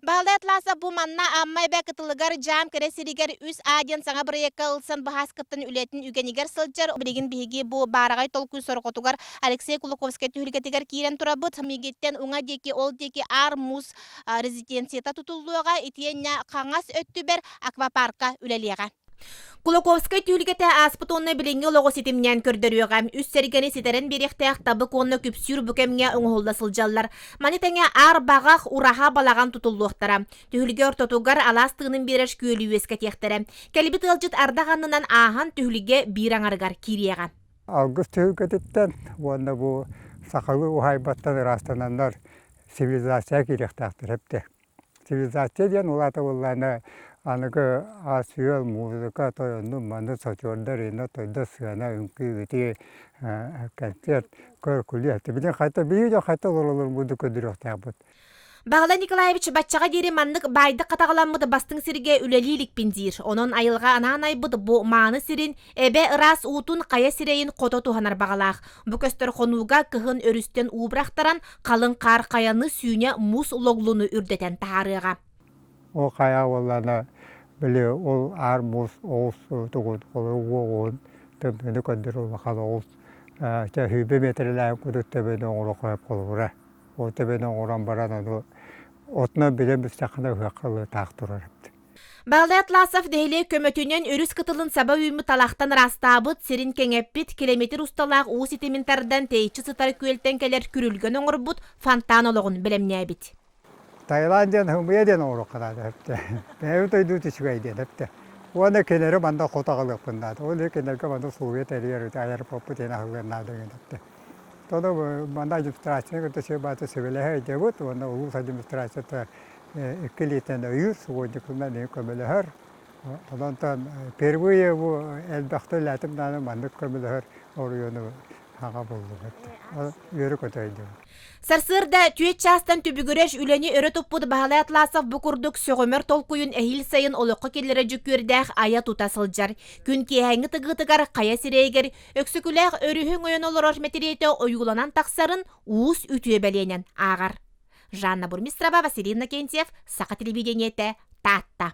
Баһылай Атласов бу манна Амма эбэ кытылыгар дьаам кэрэ сиригэр үс А диэн саҥа бырайыакка ылсан баһааскыттан үлэтин үгэнигэр сылдьар. Билигин биһиги бу баараҕай толкуй сорҕотугар Алексей Кулаковскай түһүлгэтигэр киирэн турабыт. Миигиттэн уҥа диэки, ол диэки Аар Муус резиденцията тутуллуоҕа, итиэннэ хаҥас өттүбэр аквапарка үлэлиэҕэ. Кулаковскай түһүлгэтэ ааспыт уонна билиҥҥи олоҕу ситимнээн көрдөрүөҕэ. Үс сэргэни ситэрэн биэриэхтээх табык уонна күпсүүр бу кэмҥэ оҥоһулла сылдьаллар. Маны тэҥэ аар баҕах, ураһа, балаҕан тутуллуохтара. Түһүлгэ ортотугар алаас тыынын биэрэр күөлү үөскэтиэхтэрэ. Кэлбит ыалдьыт ардах аннынан ааһан түһүлгэ биир аҥарыгар киириэҕэ. Алгыс түһүлгэтиттэн уонна бу сахалыы уһаайбаттан ыраастананнар цивилизация киириэхтээхтэр эбитэ. Цивилизация диэн улаата буоллаҕына аныгы ас-үөл, музыка, тойоннун маны сочуордар иннэ тойдо сыана, үҥкүү, ити концерт, көр-күлүү. Билигин хайта биһиги дьон хайта олороллорун курдук көрдөрүөхтээхпит. Баһылай Николаевич баччаҕа диэри маннык баайдык хатаҕаламмыт бастыҥ сиргэ үлэлии иликпин диир. Онон айылҕа анаан айбыт бу мааны сирин Эбэ ыраас уутун хайа сирэйин хото туһанар баҕалаах. Бу көстөр хонууга кыһын өрүстэн уу бырахтаран, халыҥ хаар хайаны сүүнэ муус логлуну үрдэтэн таһаарыаҕа. Ол хайа буоллаҕына, били ол аар муус оҕус тугун, уоҕун тымныыны көрдөрөр улахан оҕус чэ сүүрбэ миэтэрэлээх курдук төбөнү оҥоруохха сөп холобура. Ол төбөнү оҥорон баран ону отунан билэн бүттэххинэ ыһыахха ылы таах турар эбит. Баһылай Атласов нэһилиэк көмөтүнэн өрүс кытылын саба үүммүт талахтан ыраастаабыт, сирин кэҥэппит, километр усталаах уу ситимин тардан тэйиччи сытар күөлтэн кэлэр күрүлгэн оҥорбут фонтан олоҕун бэлэмнээбит. Таиланд диэн хымыйа диэн оҥоруохха наада эптэ. Бэйэбит дойдубут үчүгэй диэн эптэ. Уонна кинилэри манна хото аҕалыахпын наада. Ол иһин кинилэргэ манна условия тэрийэр аэропорпут диэн аһыллыан наада диэн эптэ. Тону манна администрацияны кытта сүбэ сүбэлэһэ ыйдыбыт уонна улуус администрацията икки илиитинэн өйүүр, субуонньукунан эмиэ көмөлөһөр. Онон впервые бу элбэхтэ үлэлээтим даҕаны маннык көмөлөһөр оройуону хаҥа буллум. Үөрэ-көтө өйдүүбүн. Сарсыарда түөрт чаастан түбүгүрэр үлэни өрө туппут Баһылай Атласов бу курдук сөҕүмэр толкуйун эһиил сайын олоххо киллэрэ дьүккүөрдээх айа-тута сылдьар. Күн киэһээҥҥи тыгыытыгар хайа сирэйигэр Өксөкүлээх өрүһү өҥөйөн олорор мэтириэтэ ойууланан тахсарын уус үтүө бэлиэнэн ааҕар. Жанна Бурмистрова, Василий Иннокентьев, Саха телевидениетэ, Таатта.